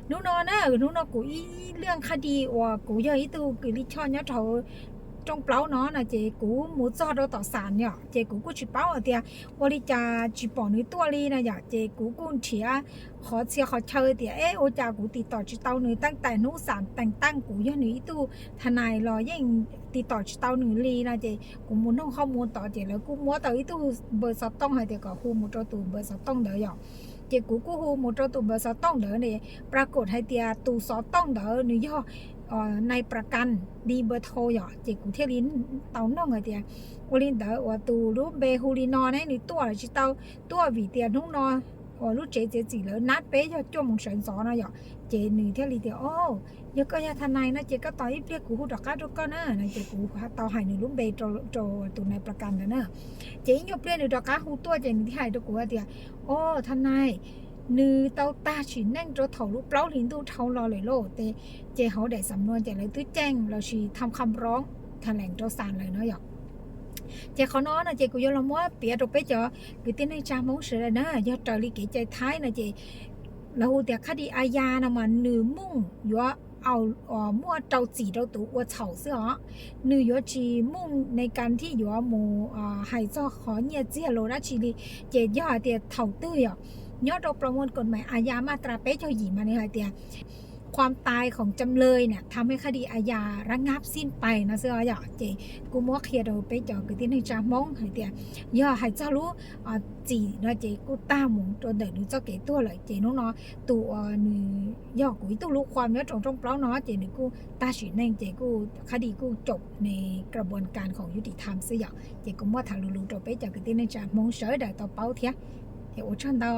Hnub no na, hnub no kuv ib leej khab di uas kuv yog ib tug kws li choj nyob rau hauv rooj plaub no no ces kuv mus txog rau tom xam yom, ces kuv kuj tsis paub hais tias ua li cas tsis pom nws tuaj li no yom, ces kuv kuj nrhiav qhov txhia qhov chaw tias eb ua cas kuv tiv tom tsis tau nws, teeb tam hnub xam teem teej kuv yog nws ib tug thas nais los yeej tiv tom tsis tau nws li no ces kuv mus noog qhov muag tod ces lawv kuj muab tau ib tug npawb xov tooj hais tias kom hu mus rau tus npawb xov tooj ntawd yom. Ces kuv kuj hu mus rau tus npawb xov tooj ntawd ne, pra kom hais tias tus xov tooj ntawd nws yog nais pra kas li npawb thau yom, ces kuv thiaj li tau noog hais tias ua li ntawd uas tus lub npe hu li no ne nws tuaj los tsis tau, tuaj vim tias hnub no uas lub tsev txiav txim lawv nab peb yog cuaj moos sawv ntxov no yom. Ces nws thiaj li tias o, yog koj yog thas nais no ces koj tos ib pliag kuv hu rov qab rau koj na no ces kuv tau hais nws lub npe rau tus nais pra kas ntawd na. Ces ib nyuag pliag nws rov qab hu tuaj ces nws thiaj hais rau kuv tias o, thas nais, nws tau tag sim neej rau thaum lub plaub hlis ntuj dhau los lawm lauj, ces hauv daim xam nuas ces lawv twb ceeb lossis tham kham roob tham lees rau xam lawm no yom. Ces qhov no no ces kuv yuav los muab piav rau peb cov kwv tij neej tsa Hmoob sawv daws na, yog raws li kev cai Thaib no ces lawv hu tias khab di a ya no mas nws mooj yuav muaj rau txim rau tus ua txhaum xwb os. Nws yuav tsis mooj nais kas thiab yuav mus hais txog qhov nyiaj txiag los dab tsi li. Ces yog hais tias thaum twg yom, nyob rau plas muaj kom mais a ya mas tras peb caug yim mas nws hais tias khua tais khoom cam lawm na tham hais khab di a ya rab ngab xij pais no xwb yom. Ces kuj muab qhia rau peb cov kwv tij neej tsa Hmoob hais tias yog hais txog lub txim no ces kuj tag mus rau ntawm nws txoj kev tuag lawm. Ces hnub no tus uas nws yog kuv ib tug lub khua nyob rau rooj plaub no ces nws kuj tag sim neej ces kuj khab di kuj caum nws kra buas kas khoom yuv tim tham xwb yom. Ces kuv muab tham lus lus rau peb cov kwv tij neej tsa Hmoob sawv daws tau paub thiab. Es ua tsaug ntau.